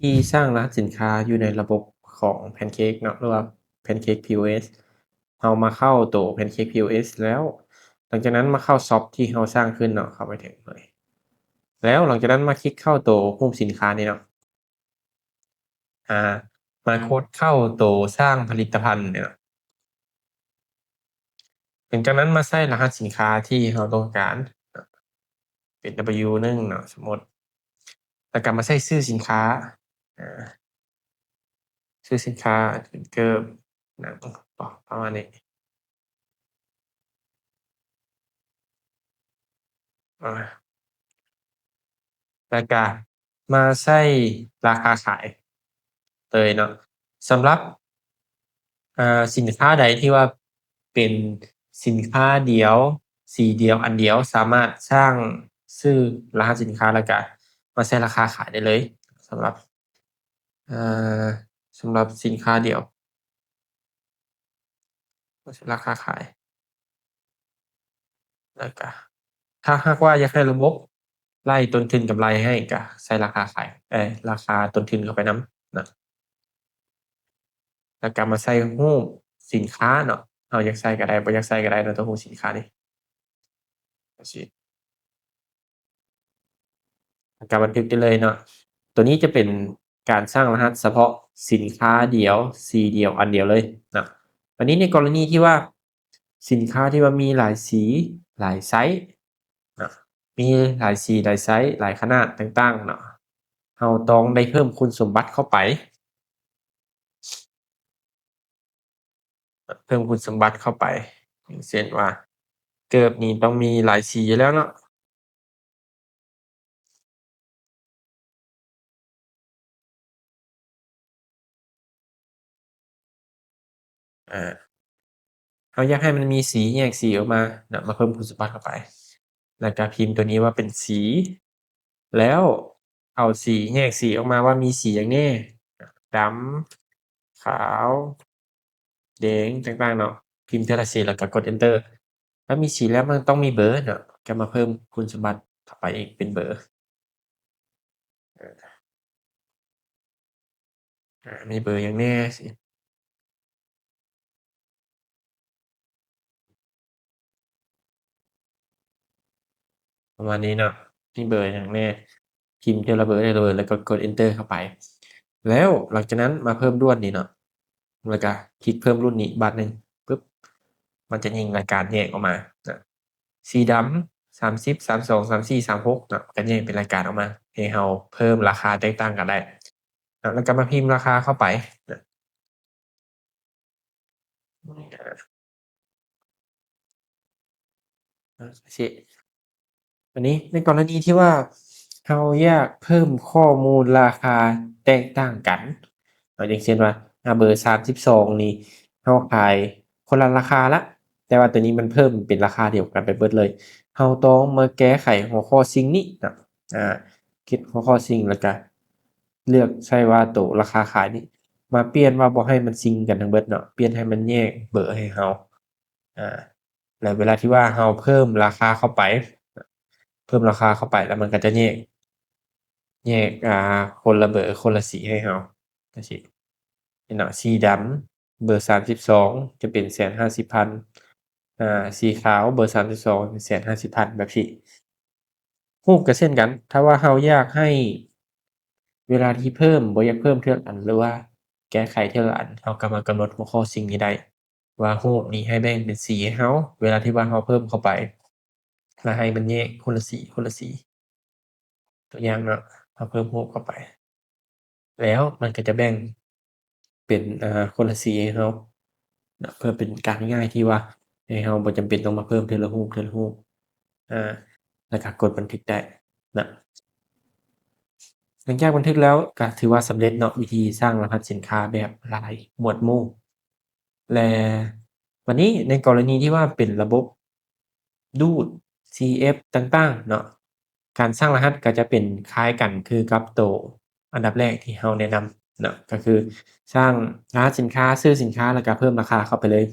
ທີ່ສ້າງລະຫັດສິນຄ້າຢູ່ໃນລະບົບຂອງ Pancake ເນາະ ຫຼືວ່າ Pancake POS ເຮົາມາເຂົ້າໂຕ Pancake POS ແລ້ວ ຫຼັງຈາກນັ້ນມາເຂົ້າ shop ທີ່ເຮົາສ້າງຂຶ້ນເນາະ ເຂົ້າໄປເຖິງເລີຍ ແລ້ວຫຼັງຈາກນັ້ນມາຄລິກເຂົ້າໂຕຮູບສິນຄ້ານີ້ເນາະ ອາ ມາກົດເຂົ້າໂຕສ້າງຜະລິດຕະພັນນີ້ເນາະ ຫຼັງຈາກນັ້ນມາໃສ່ລະຫັດສິນຄ້າທີ່ເຮົາຕ້ອງການ ເປັນ W ໜຶ່ງເນາະ ສົມມຸດ ແລ້ວກໍມາໃສ່ຊື່ສິນຄ້າ ອາ ຊື່ສິນຄ້າ ເກີບ ໜັງ ປະມານນີ້ ອາ ແລ້ວກະມາໃສ່ລາຄາຂາຍເລີຍເນາະ ສຳລັບ ເອີ ສິນຄ້າໃດທີ່ວ່າເປັນສິນຄ້າດຽວ ສີດຽວ ອັນດຽວ ສາມາດສ້າງຊື່ລະຫັດສິນຄ້າ ແລ້ວກະມາໃສ່ລາຄາຂາຍໄດ້ເລີຍ ສຳລັບ ເອີ ສຳລັບສິນຄ້າດຽວ ລາຄາຂາຍ ແລ້ວກະຖ້າຫາກວ່າຢາກໃຫ້ລະບົບໄລ່ຕົ້ນທຶນກຳໄລໃຫ້ ກະໃສ່ລາຄາຂາຍ ເອີ ລາຄາຕົ້ນທຶນເຂົ້າໄປນຳນະ ແລ້ວກະມາໃສ່ຮູບສິນຄ້າເນາະ ເຮົາຢາກໃສ່ກະໄດ້ ບໍ່ຢາກໃສ່ກະໄດ້ເນາະ ໂຕຮູບສິນຄ້ານີ້ ຈັ່ງຊີ້ ແລ້ວກະບັນທຶກໄດ້ເລີຍເນາະ ໂຕນີ້ຈະເປັນການສ້າງລະຫັດສະເພາະສິນຄ້າດຽວ ສີດຽວ ອັນດຽວເລີຍເນາະ ບາດນີ້ໃນກໍລະນີທີ່ວ່າສິນຄ້າທີ່ວ່າມີຫຼາຍສີ ຫຼາຍໄຊເນາະ ມີຫຼາຍສີ ຫຼາຍໄຊ ຫຼາຍຂະໜາດຕ່າງໆເນາະ ເຮົາຕ້ອງໄດ້ເພີ່ມຄຸນສົມບັດເຂົ້າໄປ ເພີ່ມຄຸນສົມບັດເຂົ້າໄປ ຢ່າງເຊັ່ນວ່າ ເກີບນີ້ຕ້ອງມີຫຼາຍສີຢູ່ແລ້ວເນາະ ອາ ເຮົາຢາກໃຫ້ມັນມີສີ ແຍກສີອອກມາເນາະ ມາເພີ່ມຄຸນສົມບັດເຂົ້າໄປ ແລ້ວກະພິມໂຕນີ້ວ່າເປັນສີ ແລ້ວເອົາສີ ແຍກສີອອກມາວ່າມີສີຫຍັງແດ່ ດຳ ຂາວ ແດງ ຕ່າງໆເນາະ ພິມເທື່ອລະສີ ແລ້ວກໍກົດ Enter ຖ້າມີສີແລ້ວມັນຕ້ອງມີເບີເນາະ ກໍມາເພີ່ມຄຸນສົມບັດເຂົ້າໄປອີກເປັນເບີ ອາ ມີເບີຫຍັງແດ່ ປະມານນີ້ເນາະ ມີເບີຫຍັງແດ່ ພິມເທື່ອລະເບີ ເທື່ອລະເບີ ແລ້ວກໍກົດ Enter ເຂົ້າໄປ ແລ້ວຫຼັງຈາກນັ້ນມາເພີ່ມດ່ວນນີ້ເນາະ ແລ້ວກະຄລິກເພີ່ມລຸ້ນນີ້ບາດໜຶ່ງ ປຶບ ມັນຈະຍິງລາຍການແຍກອອກມານະ ສີດຳ ສາມສິບ ສາມສອງ ສາມສີ່ ສາມຫົກເນາະ ກະແຍກເປັນລາຍການອອກມາ ໃຫ້ເຮົາເພີ່ມລາຄາແຕກຕ່າງກັນໄດ້ເນາະ ແລ້ວກະມາພິມລາຄາເຂົ້າໄປນະ. ອາ ຊິ ບາດນີ້ໃນກໍລະນີທີ່ວ່າເຮົາຢາກເພີ່ມຂໍ້ມູນລາຄາແຕກຕ່າງກັນເນາະ ຢ່າງເຊັ່ນວ່າ ອາ ເບີສາມສິບສອງນີ້ເຮົາຂາຍຄົນລະລາຄາລະ ແຕ່ວ່າໂຕນີ້ມັນເພີ່ມເປັນລາຄາດຽວກັນໄປເບິດເລີຍ ເຮົາຕ້ອງມາແກ້ໄຂຫົວຂໍ້ Sync ນີ້ເນາະ ອາ ຄລິກຫົວຂໍ້ Sync ແລ້ວກະເລືອກໃສ່ວ່າໂຕລາຄາຂາຍນີ້ ມາປ່ຽນວ່າບໍ່ໃຫ້ມັນ Sync ກັນທັງເບິດເນາະ ປ່ຽນໃຫ້ມັນແຍກເບີໃຫ້ເຮົາ ອາ ແລ້ວເວລາທີ່ວ່າເຮົາເພີ່ມລາຄາເຂົ້າໄປ ເພີ່ມລາຄາເຂົ້າໄປ ແລ້ວມັນກໍຈະແຍກ ແຍກ ອາ ຄົນລະເບີ ຄົນລະສີໃຫ້ເຮົາ ຈັ່ງຊີ້ເນາະ ສີດຳເບີສາມສິບສອງຈະເປັນແສນຫ້າສິບພັນ ອາ ສີຂາວເບີສາມສິບສອງແສນຫ້າສິບພັນ ແບບຊີ້. ຮູບກໍເຊັ່ນກັນ ຖ້າວ່າເຮົາຢາກໃຫ້ເວລາທີ່ເພີ່ມ ບໍ່ຢາກເພີ່ມເທື່ອລະອັນ ຫຼືວ່າແກ້ໄຂເທື່ອລະອັນ ເຮົາກໍມາກຳນົດຫົວຂໍ້ Sync ນີ້ໄດ້ ວ່າຮູບນີ້ໃຫ້ແບ່ງເປັນສີໃຫ້ເຮົາ ເວລາທີ່ວ່າເຮົາເພີ່ມເຂົ້າໄປ ແລ້ວໃຫ້ມັນແຍກຄົນລະສີ ຄົນລະສີ ຕົວຢ່າງເນາະ ເຮົາເພີ່ມຮູບເຂົ້າໄປ ແລ້ວມັນກໍຈະແບ່ງເປັນ ອາ ຄົນລະສີໃຫ້ເຮົາເນາະ ເພື່ອເປັນການງ່າຍທີ່ວ່າໃຫ້ເຮົາບໍ່ຈຳເປັນຕ້ອງມາເພີ່ມເທື່ອລະຮູບ ເທື່ອລະຮູບ ອາ ແລ້ວກໍກົດບັນທຶກໄດ້ນະ. ຫຼັງຈາກບັນທຶກແລ້ວກໍຖືວ່າສຳເລັດເນາະ ວິທີສ້າງລະຫັດສິນຄ້າແບບລາຍໝວດໝູ່ ແລະ ບາດນີ້ໃນກໍລະນີທີ່ວ່າເປັນລະບົບ ດູດ ຊີເອັຟ ຕ່າງໆເນາະ ການສ້າງລະຫັດກໍຈະເປັນຄ້າຍກັນຄືກັບໂຕອັນດັບແລກທີ່ເຮົາແນະນຳເນາະ ກໍຄືສ້າງລະຫັດສິນຄ້າ ຊື່ສິນຄ້າ ແລ້ວກໍເພີ່ມລາຄາເຂົ້າໄປເລີຍ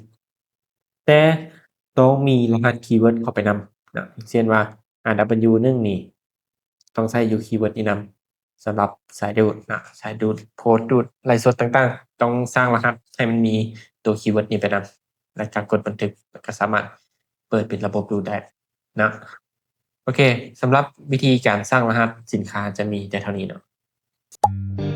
ແຕ່ຕ້ອງມີລະຫັດຄີເວີດເຂົ້າໄປນຳເນາະ ເຊັ່ນວ່າ ອາ ດັບເບິນຢູໜຶ່ງນີ້ ຕ້ອງໃສ່ຢູ່ຄີເວີດນີ້ນຳ ສຳລັບສາຍດູດນະ ສາຍດູດ ໂພສ ດູດ ໄລຟ໌ສົດຕ່າງໆ ຕ້ອງສ້າງລະຫັດໃຫ້ມັນມີຕົວຄີເວີດນີ້ໄປນຳ ແລະການກົດບັນທຶກ ແລະກໍສາມາດເປີດເປັນລະບົບດູດໄດ້ນະ. ໂອເຄ ສຳລັບວິທີການສ້າງລະຫັດສິນຄ້າຈະມີແຕ່ເທົ່ານີ້ເນາະ.